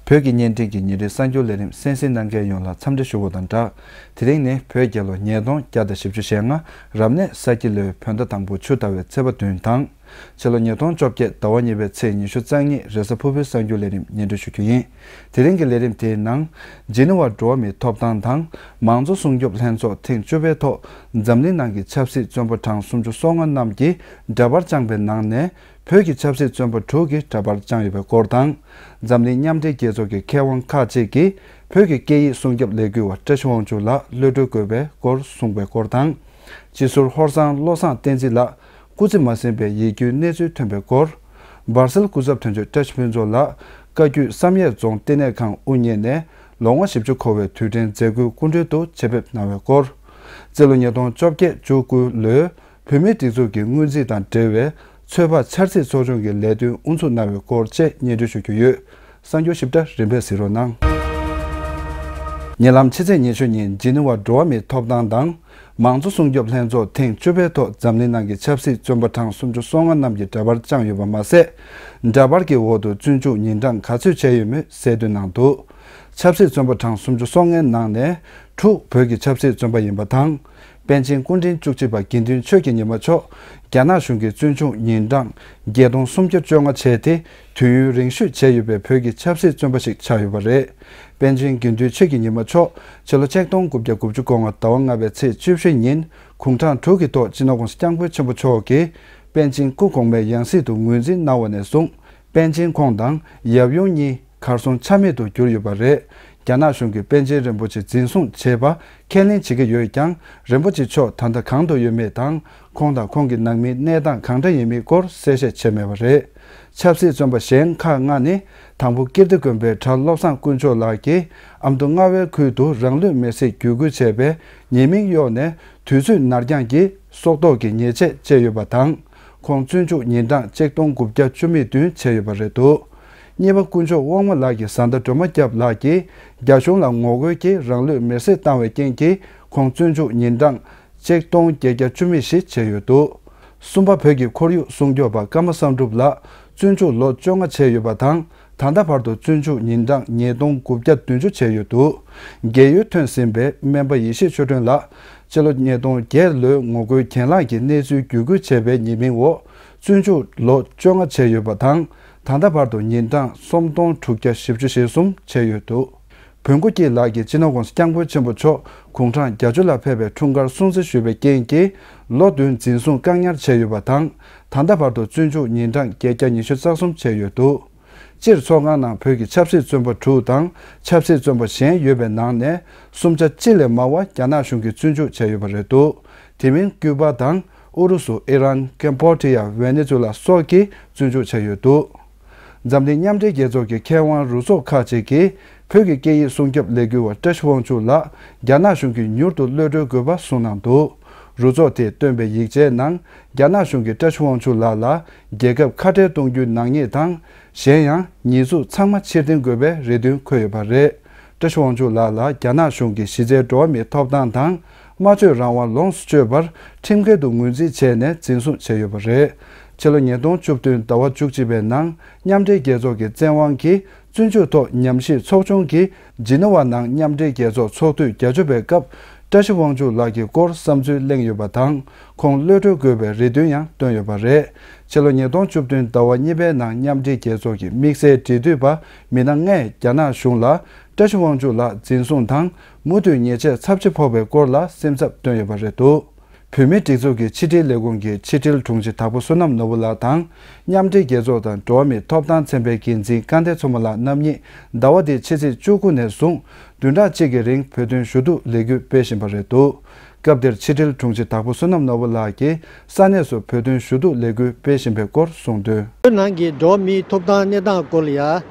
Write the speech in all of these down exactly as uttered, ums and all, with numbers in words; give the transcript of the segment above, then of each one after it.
བོད་ཀྱི་བརྙན་འཕྲིན་གྱི་ཉིན་རེའི་གསར་འགྱུར་ལས་རིམ་གསན་གཟིགས་གནང་མཁན་ཡོངས་ལ་འཚམས་འདྲི་ཞུ་བ་དང་སྦྲགས། དེ་རིང་ནི་བོད་རྒྱལ་ལོ་ཉིས་སྟོང་བརྒྱ་དང་བཞི་བཅུ་ཞེ་ལྔ་རབ་གནས་ས་ཁྱི་ལོའི་བོད་ཟླ་དང་པོ་ཆུ་ཟླ་བའི་ཚེས་པ་བདུན་དང་། ཕྱི་ལོ་ཉིས་སྟོང་བཅོ་བརྒྱད་ཟླ་བ་གཉིས་པའི་ཚེས་ཉི་ཤུ་རྩ་གཉིས་རེས་གཟའ་ཕུར་བུའི་གསར་འགྱུར་ལས་རིམ་སྙན་སྒྲོན་ཞུ་རྒྱུ་ཡིན། དེ་རིང་གི་ལས་རིམ་དེའི་ནང་། ཇི་ནི་ཝར་འགྲོ་བ་མིའི་ཐོབ་ཐང་དང་། མང་གཙོ་སྲུང་སྐྱོབ་ལྷན་ཚོགས་ཐེངས་བཅུ་པའི་ཐོག་འཛམ་གླིང་ནང་གི་ཆབ་སྲིད་བཙོན་པ་གྲངས་སུམ་ཅུ་སོ་ལྔ་རྣམས་ཀྱིས་འདྲ་པར་བཅངས་པའི་ནང་ནས། བོད་ཀྱི་ཆབ་སྲིད་བཙོན་པ་དྲུག་གིས་འདྲ་པར་བཅངས་ཡོད་པའི་སྐོར་དང་། འཛམ་གླིང་མཉམ་འབྲེལ་རྒྱལ་ཚོགས་ཀྱི་མཁས་དབང་ཁག་ཅིག་གིས་བོད་ཀྱི་སྐད་ཡིག་སྲུང་སྐྱོབ་ལས་འགུལ་བ་བཀྲ་ཤིས་དབང་ཕྱུག་ལགས་གློད་གྲོལ་དགོས་པའི་སྐོར་གསུངས་པའི་སྐོར་དང་། སྤྱི་ཟུར་ཧོར་གཙང་བློ་བཟང་བསྟན་འཛིན་ལགས་སྐུ་ཚེ་མ་ཟིན་པའི་ཡིད་སྐྱོའི་གནས་ཚུལ་ཐོན་པའི་སྐོར། སྦར་སེལ་སྐུ་ཚབ་དོན་གཅོད་བཀྲ་ཤིས་ཕུན་ཚོགས་ལགས་བཀའ་བརྒྱུད་བསམ་ཡས་རྫོང་བསྟི་གནས་ཁང་དབུ་བརྙེས་ནས་ལོ་ངོ་བཞི་བཅུ་འཁོར་བའི་དུས་དྲན་མཛད་སྒོའི་སྐུ་མགྲོན་དུ་ཆེད་ཕེབས་གནང་བའི་སྐོར། རྩིས་ལོ་ཉིས་སྟོང་བཅོ་བརྒྱད་བཅུ་དགུ་ལོའི་བོད་མིའི་སྒྲིག་འཛུགས་ཀྱི་སྔོན་རྩིས་དང་འབྲེལ་བའི་ཚོད་དཔག་འཆར་རྩིས་ཚོགས་ཆུང་གི་ལས་དོན་དབུ་འཛུགས་གནང་བའི་སྐོར་བཅས་སྙན་སྒྲོན་ཞུ་རྒྱུ་ཡོད། གསར་འགྱུར་ཞིབ་ཕྲ་རིམ་པས་གཟིགས་རོགས་གནང་། ཉེ་ལམ་ཕྱི་ཚེས་ཉི་ཤུ་ཉིན་ཇི་ནི་ཝར་འགྲོ་བ་མིའི་ཐོབ་ཐང་དང་། མང་གཙོ་སྲུང་སྐྱོབ་ལྷན་ཚོགས་ཐེངས་བཅུ་པའི་ཐོག་འཛམ་གླིང་ནང་གི་ཆབ་སྲིད་བཙོན་པ་གྲངས་སུམ་ཅུ་སོ་ལྔ་རྣམས་ཀྱིས་འདྲ་པར་བཅངས་ཡོད་པ་མ་ཟད། འདྲ་པར་གྱི་འོག་ཏུ་བཙོན་འཇུག་ཉིན་གྲངས་ག་ཚོད་བྱས་ཡོད་མེད་གསལ་སྟོན་གནང་འདུག་ཆབ་སྲིད་བཙོན་པ་གྲངས་སུམ་ཅུ་སོ་ལྔའི་ནང་ནས་དྲུག་བོད་ཀྱི་ཆབ་སྲིད་བཙོན་པ་ཡིན་པ་དང་། པཎ་ཆེན་སྐུ་ཕྲེང་བཅུ་གཅིག་པ་དགེ་འདུན་ཆོས་ཀྱི་ཉི་མ་མཆོག་རྒྱ་ནག་གཞུང་གིས་བཙོན་འཇུག་ཉིན་གྲངས་བརྒྱད་སྟོང་སུམ་བརྒྱ་བཅོ་ལྔ་བྱས་ཏེ། དུས་ཡུན་རིང་ཤོས་བྱས་ཡོད་པའི་བོད་ཀྱི་ཆབ་སྲིད་བཙོན་པ་ཞིག་ཆགས་ཡོད་པ་རེད། པཎ་ཆེན་དགེ་འདུན་ཆོས་ཀྱི་ཉི་མ་མཆོག་ཕྱི་ལོ་ཆིག་སྟོང་དགུ་བརྒྱ་དགུ་བཅུ་གོ་ལྔ་ཟླ་བ་ལྔ་པའི་ཚེས་བཅུ་བཞི་ཉིན་དགུང་གྲངས་དྲུག་གི་ཐོག་སྤྱི་ནོར་༸གོང་ས་༸སྐྱབས་མགོན་ཆེན་པོ་མཆོག་གིས་པཎ་ཆེན་སྐུ་གོང་མའི་ཡང་སྲིད་དུ་ངོས་འཛིན་གནང་བ་ནས་བཟུང་། པཎ་ཆེན་ཁོང་དང་ཡབ་ཡུམ་གཉིས་གར་སོང་ཆ་མེད་དུ་གྱུར་ཡོད་པ་རེད། རྒྱ་ནག་གཞུང་གིས་པཎ་ཆེན་རིན་པོ་ཆེ་འཛིན་བཟུང་བྱས་པ་ཁས་ལེན་བྱེད་ཀྱི་ཡོད་ཀྱང་། རིན་པོ་ཆེ་མཆོག་ད་ལྟ་གང་དུ་ཡོད་མེད་དང་། ཁོང་དང་ཁོང་གི་ནང་མིའི་གནས་སྟངས་གང་འདྲ་ཡིན་མིན་སྐོར་གསལ་བཤད་བྱས་མེད་པ་རེད། ཆབ་སྲིད་བཙོན་པ་གཞན་ཁག་ལྔ་ནི། དང་པོ་ཀིརྟི་དགོན་པའི་གྲྭ་བློ་བཟང་དཀོན་མཆོག་ལགས་ཀྱིས་ཨ་མདོ་རྔ་བའི་ཁུལ་དུ་རང་ལུས་མེར་སྲེག་བརྒྱུད་སྐུལ་བྱས་པའི་ཉེས་མིང་གཡོགས་ནས། དུས་ཚོད་ནར་འགྱངས་ཀྱིས་སྲོག་ཐོག་གི་ཉེས་ཆད་བཅད་ཡོད་པ་དང་། ཁོང་བཙོན་འཇུག་ཉིན་གྲངས་ཆིག་སྟོང་དགུ་བརྒྱ་བཅུ་མེད་བདུན་བྱས་ཡོད་པ་རེད་འདུག་གཉིས་པ་དཀོན་མཆོག་དབང་མོ་ལགས་ཀྱི་བཟའ་ཟླ་སྒྲོལ་མ་སྐྱབས་ལགས་ཀྱིས་རྒྱ་གཞུང་ལ་ངོ་རྒོལ་གྱིས་རང་ལུས་མེར་སྲེག་བཏང་བའི་རྐྱེན་གྱིས་ཁོང་བཙོན་འཇུག་ཉིན་གྲངས་ཆིག་སྟོང་བརྒྱད་བརྒྱ་བཅུ་མེད་བཞི་བྱས་ཡོད་འདུག་གསུམ་པ་བོད་ཀྱི་ཁོར་ཡུག་སྲུང་སྐྱོབ་པ་ཀརྨ་བསམ་གྲུབ་ལགས་བཙོན་འཇུག་ལོ་བཅོ་ལྔ་བྱས་ཡོད་པ་དང་། ད་ལྟ་བར་དུ་བཙོན་འཇུག་ཉིན་གྲངས་ཉིས་སྟོང་དགུ་བརྒྱ་བདུན་ཅུ་བྱས་ཡོད་འདུག་རྒས་ཡོལ་ཐོན་ཟིན་པའི་སྨན་པ་ཡེ་ཤེས་ཆོས་སྒྲོན་ལགས་སྤྱི་ལོ་ཉིས་སྟོང་བརྒྱད་ལོའི་ངོ་རྒོལ་གྱེན་ལངས་ཀྱི་གནས་ཚུལ་བརྒྱུད་སྐུལ་བྱས་པའི་ཉེས་མིང་འོག་བཙོན་འཇུག་ལོ་བཅོ་ལྔ་བྱས་ཡོད་པ་དང་། ད་ལྟ་བར་དུ་ཉིན་གྲངས་སུམ་སྟོང་དྲུག་བརྒྱ་བཞི་བཅུ་ཞེ་གསུམ་བྱས་ཡོད་འདུག་བོན་སྐུ་སྐྱིད་ལགས་ཀྱིས་སྤྱི་ནོར་༸གོང་ས་༸སྐྱབས་མགོན་ཆེན་པོ་མཆོག་དགུང་གྲངས་བརྒྱད་ཅུ་ལ་ཕེབས་པའི་འཁྲུངས་སྐར་སྲུང་བརྩི་ཞུས་པའི་རྐྱེན་གྱིས་ལོ་བདུན་འཛིན་བཟུང་བཀག་ཉར་བྱས་ཡོད་པ་དང་། ད་ལྟ་བར་དུ་བཙོན་འཇུག་ཉིན་གྲངས་བརྒྱད་བརྒྱ་ཉི་ཤུ་རྩ་གསུམ་བྱས་ཡོད་འདུག་སྤྱིར་ཚོགས་ཁང་ནང་བོད་ཀྱི་ཆབ་སྲིད་བཙོན་པ་དྲུག་དང་ཆབ་སྲིད་བཙོན་པ་གཞན་ཡོད་པའི་ནང་ནས་གསུམ་ཆ་གཅིག་ལས་མང་བ་རྒྱ་ནག་གཞུང་གིས་བཙོན་འཇུག་བྱས་ཡོད་པ་རེད་འདུག་དེ་མིན་ཀུ་པ་དང་ཨུ་རུ་སུ། ཨི་རན། ཀེམ་པོ་ཌི་ཡ། ཝེ་ནེ་ཛུ་ལ་སོགས་ཀྱིས་བཙོན་འཇུག་བྱས་ཡོད་འདུག་འཛམ་གླིང་མཉམ་འབྲེལ་རྒྱལ་ཚོགས་ཀྱི་མཁས་དབང་རུ་ཚོགས་ཁག་ཅིག་གིས་བོད་ཀྱི་སྐད་ཡིག་སྲུང་སྐྱོབ་ལས་འགུལ་བ་བཀྲ་ཤིས་དབང་ཕྱུག་ལགས་རྒྱ་ནག་གཞུང་གིས་མྱུར་དུ་གློད་གྲོལ་དགོས་པ་གསུངས་གནང་འདུག་རུ་ཚོགས་དེས་བཏོན་པའི་ཡིག་ཆའི་ནང་། རྒྱ་ནག་གཞུང་གིས་བཀྲ་ཤིས་དབང་ཕྱུག་ལགས་ལ་རྒྱལ་ཁབ་ཁ་བྲལ་གཏོང་རྒྱུའི་ནག་ཉེས་དང་། གཞན་ཡང་ཉེས་འཛུགས་ཚང་མ་ཕྱིར་འཐེན་དགོས་པའི་རེ་འདུན་འཁོད་ཡོད་པ་རེད། བཀྲ་ཤིས་དབང་ཕྱུག་ལགས་ལ་རྒྱ་ནག་གཞུང་གིས་གཞི་རྩའི་འགྲོ་བ་མིའི་ཐོབ་ཐང་དང་། སྨྲ་བརྗོད་རང་དབང་ལོངས་སུ་སྤྱོད་པར་ཁྲིམས་འགལ་དུ་ངོས་འཛིན་བྱས་ནས་འཛིན་བཟུང་བྱས་ཡོད་པ་རེད། ཕྱི་ལོ་ཉིས་སྟོང་བཅུ་བདུན་ཟླ་བ་བཅུ་གཅིག་པའི་ནང་མཉམ་འབྲེལ་རྒྱལ་ཚོགས་ཀྱི་བཙན་དབང་གིས། བཙོན་འཇུག་ཐོག་ཉམས་ཞིབ་ཚོགས་ཆུང་གིས་ཇི་ནི་ཝ་ནང་མཉམ་འབྲེལ་རྒྱལ་ཚོགས་ཚོགས་དུས་བརྒྱད་ཅུ་པའི་སྐབས། བཀྲ་ཤིས་དབང་ཕྱུག་ལགས་ཀྱི་སྐོར་བསམ་ཚུལ་གླེང་ཡོད་པ་དང་། ཁོང་གློད་གྲོལ་དགོས་པའི་རེ་འདུན་ཡང་བཏོན་ཡོད་པ་རེད། ཕྱི་ལོ་ཉིས་སྟོང་བཅུ་བདུན་ཟླ་བ་གཉིས་པའི་ནང་མཉམ་འབྲེལ་རྒྱལ་ཚོགས་ཀྱི་དམིགས་བསལ་འབྲེལ་མཐུད་པ་མི་སྣ་ལྔས་རྒྱ་ནག་གཞུང་ལ་བཀྲ་ཤིས་དབང་ཕྱུག་ལགས་འཛིན་བཟུང་དང་མུ་མཐུད་ཉེས་ཆད་ཚབས་ཆེ་ཕོག་པའི་སྐོར་ལ་སེམས་འཚབ་བཏོན་ཡོད་པ་རེད་འདུག་བོད་མིའི་སྒྲིག་འཛུགས་ཀྱི་ཕྱི་དྲིལ་ལས་ཁུངས་ཀྱི་ཕྱི་དྲིལ་དྲུང་ཆེ་དྭགས་པོ་བསོད་ནམས་ནོར་བུ་ལགས་དང་། མཉམ་འབྲེལ་རྒྱལ་ཚོགས་དང་འགྲོ་བ་མིའི་ཐོབ་ཐང་ཚན་པའི་འགན་འཛིན་སྐལ་ལྡན་མཚོ་མོ་ལགས་རྣམ་གཉིས་ཟླ་བ་འདིའི་ཕྱི་ཚེས་བཅུ་དགུ་ནས་བཟུང་བདུན་ཕྲག་གཅིག་གི་རིང་བོད་དོན་ཞུ་གཏུག་ལས་འགུལ་སྤེལ་བཞིན་པ་རེད་འདུག་སྐབས་དེར་ཕྱི་དྲིལ་དྲུང་ཆེ་དྭགས་པོ་བསོད་ནམས་ནོར་བུ་ལགས་ཀྱིས་ས་གནས་སུ་བོད་དོན་ཞུ་གཏུག་ལས་འགུལ་སྤེལ་བཞིན་པའི་སྐོར་གསུངས་དོན། བོད་ནང་གི་འགྲོ་བ་མིའི་ཐོབ་ཐང་གནས་སྟངས་སྐོར་ལ་ཡ།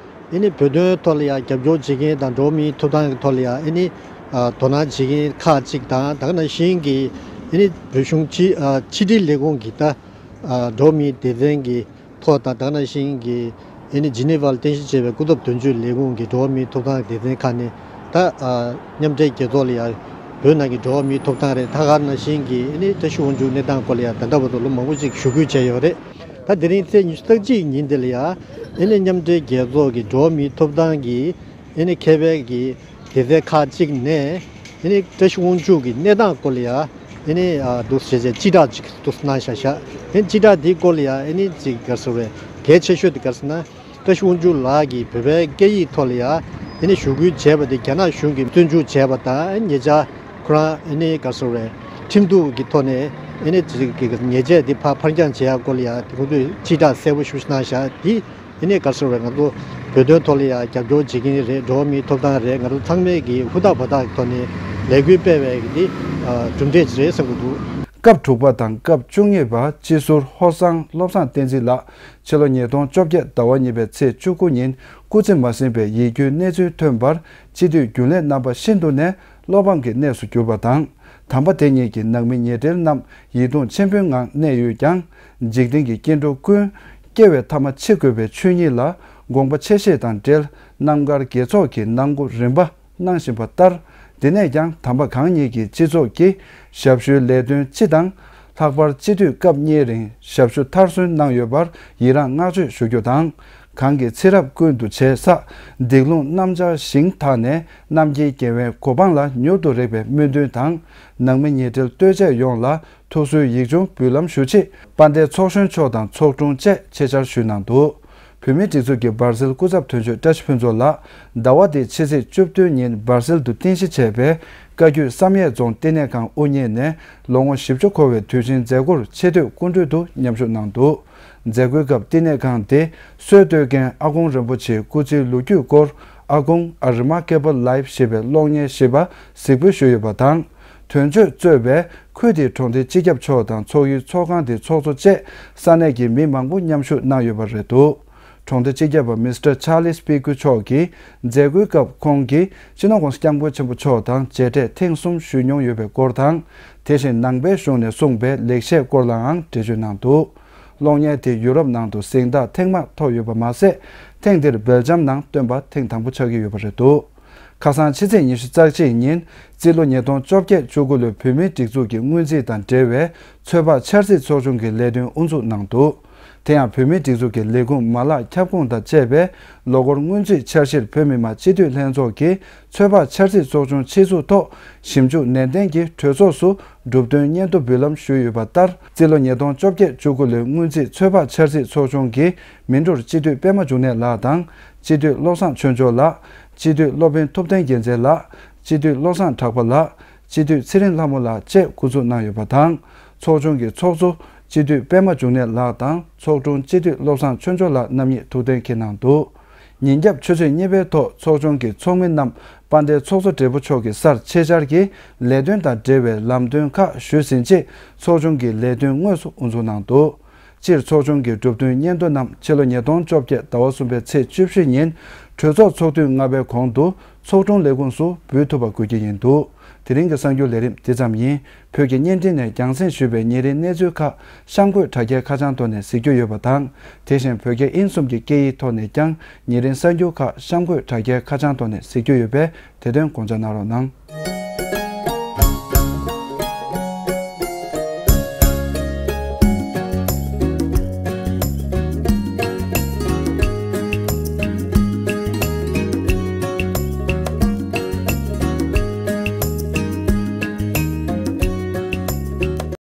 ཨེ་ནི་བོད་དོན་ཐོག་ལ་ཡང་རྒྱབ་སྐྱོར་བྱེད་མཁན་དང་འགྲོ་བ་མིའི་ཐོབ་ཐང་གི་ཐོག་ལ་ཡང་ཨེ་ནི་ཨ་དོ་སྣང་བྱེད་མཁན་ཁག་ཅིག་དང་། ད་ག་ནང་བཞིན་གྱི་ཨེ་ནི་བོད་གཞུང་ཕྱི་ཨ་ཕྱི་དྲིལ་ལས་ཁུངས་ཀྱི་ད་ཨ་འགྲོ་བ་མིའི་སྡེ་ཚན་གྱི་ཐོག་དང་། ད་ག་ནང་བཞིན་གྱི་ཨེ་ནི་ཇི་ནི་ཝར་རྟེན་གཞི་བྱས་པའི་སྐུ་ཚབ་དོན་གཅོད་ལས་ཁུངས་ཀྱི་འགྲོ་བ་མིའི་ཐོབ་ཐང་སྡེ་ཚན་ཁག་ནས་ད་ཨ་མཉམ་འབྲེལ་རྒྱལ་ཚོགས་ལ་ཡང་བོད་ནང་གི་འགྲོ་བ་མིའི་ཐོབ་ཐང་རེད། ད་ག་ནང་བཞིན་གྱི་ཨེ་ནི་བཀྲ་ཤིས་དབང་ཕྱུག་གནས་སྟངས་སྐོར་ལ་ཡང་ད་ལྟ་བར་དུ་ལོ་མང་པོ་ཅིག་ཞུ་སྐུལ་བྱས་ཡོད་རེད། ད་དེ་རིང་ཚེས་ཉི་ཤུ་རྩ་གཅིག་ཉིན་དེ་ལ་ཡང་ཨེ་ནི་མཉམ་འབྲེལ་རྒྱལ་ཚོགས་ཀྱི་འགྲོ་བ་མིའི་ཐོབ་ཐང་གི་ ཨེ་ནི་མཁས་པའི་གི་སྡེ་ཚན་ཁག་ཅིག་ནས་ཨེ་ནི་བཀྲ་ཤིས་དབང་ཕྱུག་གི་གནས་སྟངས་སྐོར་ལ་ཡ་ཨེ་ནི་ཨ་འདུག་བྱས་བྱས་སྤྱི་བསྒྲགས་ཅིག་འདུག་གནང་བཞག་བཞག་ཨེ་ནི་སྤྱི་བསྒྲགས་འདིའི་སྐོར་ལ་ཡ་ཨེ་ནི་ཅིག་ག་རེ་ཟེར་རེད། གལ་ཆེ་ཤོས་དེ་ག་རེ་ཟེར་ན། བཀྲ་ཤིས་དབང་ཕྱུག་ལགས་ཀྱིས་བོད་པའི་སྐད་ཡིག་ཐོག་ལ་ཡ་ཨེ་ནི་ཞུ་སྐུལ་བྱས་པ་དེ་རྒྱ་ནག་གཞུང་གིས་བཙོན་འཇུག་བྱས་པ་དང་ཨེ་ནི་ཉེ་ཆར་ཁོ་རང་ཨེ་ནི་ག་རེ་ཟེར་རེད། ཁྲིམས་གཏུག་གི་ཐོག་ནས་ཨེ་ནི་ཅིག་གི་ཉེས་ཆད་དེ་ཕར་ཕར་འགྱངས་བྱེད་ཡ་སྐོར་ལ་ཡ་དེ་ཁོང་ཚོས་སྤྱི་བསྒྲགས་གསལ་པོ་ཞེ་པོ་ཞིག་གནང་བཞག་དེ། ཨེ་ནི་ག་རེ་ཟེར་རེད། ང་ཚོ་བོད་དོན་ཐོག་ལ་ཡ་རྒྱབ་སྐྱོར་བྱེད་ཀྱི་རེད། འགྲོ་བ་མིའི་ཐོབ་ཐང་རེད། ང་ཚོ་ཚང་མས་ཀྱི་ཧུར་ཐག་འབད་ཐག་གི་ཐོག་ནས་ལས་འགུལ་སྤེལ་བའི་གི་འདི་གྲུབ་འབྲས་ཅིག་རེད་བསམ་གྱི་འདུག་སྐབས་དྲུག་པ་དང་སྐབས་བཅུ་གཉིས་པ་སྤྱི་ཟུར་ཧོར་གཙང་བློ་བཟང་བསྟན་འཛིན་ལགས་ཕྱི་ལོ་ཉིས་སྟོང་བཅོ་བརྒྱད་ཟླ་བ་གཉིས་པའི་ཚེས་བཅུ་དགུ་ཉིན་སྐུ་ཚེ་མ་ཟིན་པའི་ཡིད་སྐྱོའི་གནས་ཚུལ་ཐོན་པར་སྤྱི་འཐུས་རྒྱུན་ལས་རྣམ་པ་ཤིན་ཏུ་ནས་བློ་ཕམ་གྱི་གནས་སུ་གྱུར་པ་དང་། དམ་པ་དེ་ཉིད་ཀྱི་ནང་མི་ཉེ་འབྲེལ་རྣམས་ཡིད་གདུང་ཆེན་པོའི་ངང་གནས་ཡོད་ཀྱང་། འཇིག་རྟེན་གྱི་སྐྱེ་འགྲོ་ཀུན། སྐྱེ་བའི་ཐ་མ་འཆི་དགོས་པའི་ཆོས་ཉིད་ལ་དགོངས་པ་ཆེ་བཞེས་དང་འབྲེལ། རྣམ་དཀར་དགེ་ཚོགས་ཀྱི་གནང་སྒོ་རིམ་པ་གནང་བཞིན་པ་ལྟར། འདི་ནས་ཀྱང་དམ་པ་གང་ཉིད་ཀྱི་སྤྱི་ཚོགས་ཀྱི་ཞབས་ཞུའི་ལས་དོན་སྤྱི་དང་། ལྷག་པར་སྤྱི་འཐུས་སྐབས་གཉིས་རིང་ཞབས་ཞུ་མཐར་སོན་གནང་ཡོད་པར་ཡི་རངས་བསྔགས་བརྗོད་ཞུ་རྒྱུ་དང་། གང་གི་ཚེ་རབས་ཀུན་ཏུ་བྱས་བསགས་སྡིག་ལུང་རྣམ་སྦྱར་ཞིང་དག་ནས། རྣམ་མཁྱེན་རྒྱལ་བའི་གོ་འཕང་ལ་མྱུར་དུ་རེག་པའི་སྨོན་འདུན་དང་། ནང་མི་ཉེ་འབྲེལ་ལྟོས་བཅས་ཡོངས་ལ་ཐུགས་གསོའི་ཡིག་ཆུང་འབུལ་ལམ་ཞུ་ཆེད། དཔལ་ལྡན་ཚོགས་གཞོན་མཆོག་དང་ཚོགས་དྲུང་བཅས་ཆེད་བཅར་ཞུས་གནང་འདུག་བོད་མིའི་སྒྲིག་འཛུགས་ཀྱི་སྦར་སིལ་སྐུ་ཚབ་དོན་གཅོད་བཀྲ་ཤིས་ཕུན་ཚོགས་ལགས་ཟླ་བ་འདིའི་ཕྱི་ཚེས་བཅུ་བདུན་ཉིན་སྦར་སིལ་དུ་རྟེན་གཞི་བྱས་པའི་བཀའ་བརྒྱུད་བསམ་ཡས་རྫོང་བསྟི་གནས་ཁང་དབུ་བརྙེས་ནས་ལོ་ངོ་བཞི་བཅུ་འཁོར་བའི་དུས་ཆེན་མཛད་སྒོར་ཆེ་བསྟོད་སྐུ་མགྲོན་དུ་མཉམ་ཞུགས་གནང་འདུག་མཛད་སྒོའི་སྐབས་བསྟི་གནས་ཁང་དེ་སྲོལ་གཏོད་མཁན་ཨ་དཀོན་རིན་པོ་ཆེའི་སྐུ་ཚེའི་ལོ་རྒྱུས་སྐོར་ཨ་དཀོན་A Remarkable Life ཞེས་པའི་གློག་བརྙན་ཞིབ་པ་གཟིགས་འབུལ་ཞུས་ཡོད་པ་དང་། དོན་གཅོད་གཙོས་པའི་ཁུལ་དེའི་གྲོང་སྡེ་སྤྱི་ཁྱབ་མཆོག་དང་ཚོགས་ཡུལ་ཚོགས་ཁང་དེའི་ཚོགས་གཙོ་བཅས་ས་གནས་ཀྱི་མི་མང་པོ་མཉམ་ཞུགས་གནང་ཡོད་པ་རེད་འདུག་གྲོང་སྡེ་སྤྱི་ཁྱབ་པ་མིས་ཊར་ཆར་ལི་སི་པི་ཀུ་མཆོག་གིས་མཛད་སྒོའི་སྐབས་ཁོང་གིས་སྤྱི་ནོར་༸གོང་ས་༸སྐྱབས་མགོན་ཆེན་པོ་མཆོག་དང་མཇལ་འཕྲད་ཐེངས་གསུམ་ཞུས་མྱོང་ཡོད་པའི་སྐོར་དང་། དེ་བཞིན་ནང་པའི་གཞུང་ནས་གསུངས་པའི་ལེགས་བཤད་སྐོར་ལའང་འགྲེལ་བརྗོད་གནང་འདུག་གློག་བརྙན་དེ་ཡུ་རོབ་ནང་དུ་གཟེངས་རྟགས་ཐེངས་མང་ཐོབ་ཡོད་པ་མ་ཟད། ཐེངས་འདིར་སྦེལ་ཇམ་ནང་སྟོན་པ་ཐེངས་དང་པོ་ཆགས་ཀྱི་ཡོད་པ་རེད་འདུག་ཁ་སང་ཕྱི་ཚེས་ཉི་ཤུ་རྩ་གཅིག་ཉིན་རྩིས་ལོ་ཉིས་སྟོང་བཅོ་བརྒྱད་བཅུ་དགུ་ལོའི་བོད་མིའི་སྒྲིག་འཛུགས་ཀྱི་སྔོན་རྩིས་དང་འབྲེལ་བའི་ཚོད་དཔག་འཆར་རྩིས་ཚོགས་ཆུང་གི་ལས་དོན་དབུ་འཛུགས་གནང་འདུག་དེ་ཡང་བོད་མིའི་སྒྲིག་འཛུགས་ཀྱི་ལས་ཁུངས་མ་ལག་ཁྱབ་ཁོངས་དང་བཅས་པའི་ལོ་འཁོར་སྔོན་རྩིས་འཆར་གཞིར་བོད་མི་མང་སྤྱི་འཐུས་ལྷན་ཚོགས་ཀྱི་ཚོད་དཔག་འཆར་རྩིས་ཚོགས་ཆུང་ཆེད་འཛུགས་ཐོག་ཞིབ་འཇུག་ནན་ཏན་གྱིས་གྲོས་ཚོགས་སུ་གྲུབ་དོན་སྙན་ཐོ་འབུལ་ལམ་ཞུས་ཡོད་པ་ལྟར། རྩིས་ལོ་ཉིས་སྟོང་བཅོ་བརྒྱད་བཅུ་དགུ་ལོའི་སྔོན་རྩིས་ཚོད་དཔག་འཆར་རྩིས་ཚོགས་ཆུང་གི་མི་འགྲོར་སྤྱི་འཐུས་པད་མ་འབྱུང་གནས་ལགས་དང་། སྤྱི་འཐུས་བློ་བཟང་ཆོས་འབྱོར་ལགས། སྤྱི་འཐུས་སློབ་དཔོན་ཐུབ་བསྟན་རྒྱལ་མཚན་ལགས། སྤྱི་འཐུས་བློ་བཟང་གྲགས་པ་ལགས། སྤྱི་འཐུས་ཚེ་རིང་ལྷ་མོ་ལགས་བཅས་འགོ་འཛུགས་གནང་ཡོད་པ་དང་། ཚོགས་ཆུང་གི་ཚོགས་གཙོ་སྤྱི་འཐུས་པད་མ་འབྱུང་གནས་ལགས་དང་ཚོགས་དྲུང་སྤྱི་འཐུས་བློ་བཟང་ཆོས་འབྱོར་ལགས་རྣམ་གཉིས་ཐུགས་གཏན་འཁེལ་གནང་འདུག་ཉིན་རྒྱབ་ཆུ་ཚོད་གཉིས་པའི་ཐོག་ཚོགས་ཆུང་གི་ཚོགས་མི་རྣམས་དཔལ་ལྡན་ཚོགས་གཙོ་སྦྲེལ་པོ་མཆོག་གི་སར་ཆེད་བཅར་གྱིས་ལས་དོན་དང་འབྲེལ་བའི་ལམ་སྟོན་ཁག་ཞུས་ཟིན་རྗེས་ཚོགས་ཆུང་གི་ལས་དོན་དངོས་སུ་དབུ་འཛུགས་གནང་འདུག་སྤྱིར་ཚོགས་ཆུང་གི་གྲུབ་དོན་སྙན་ཐོ་རྣམས་ཕྱི་ལོ་ཉིས་སྟོང་བཅོ་བརྒྱད་ཟླ་བ་གསུམ་པའི་ཚེས་བཅུ་བཞི་ཉིན་གྲོས་ཚོགས་ཚོགས་དུས་ལྔ་པའི་གོང་དུ་ཚོགས་དྲུང་ལས་ཁུངས་སུ་འབུལ་ཐུབ་པ་དགོས་ཀྱི་ཡིན་འདུག་དེ་རིང་གི་གསར་འགྱུར་ལས་རིམ་འདི་ཙམ་ཡིན། བོད་ཀྱི་བརྙན་འཕྲིན་ནས་རྒྱང་སྲིང་ཞུས་པའི་ཉིན་རེའི་གནས་ཚུལ་ཁག་གཤམ་འཁོད་དྲ་རྒྱའི་ཁ་བྱང་ཐོག་ནས་གཟིགས་རྒྱུ་ཡོད་པ་དང་། དེ་བཞིན་བོད་རྒྱ་དབྱིན་གསུམ་གྱི་སྐད་ཡིག་ཐོག་ནས་ཀྱང་ཉིན་རེའི་གསར་འགྱུར་ཁག་གཤམ་འཁོད་དྲ་རྒྱའི་ཁ་བྱང་ཐོག་ནས་གཟིགས་རྒྱུ་ཡོད་པས་དེ་དོན་དགོངས་འཇགས་གནང་རོགས་གནང་།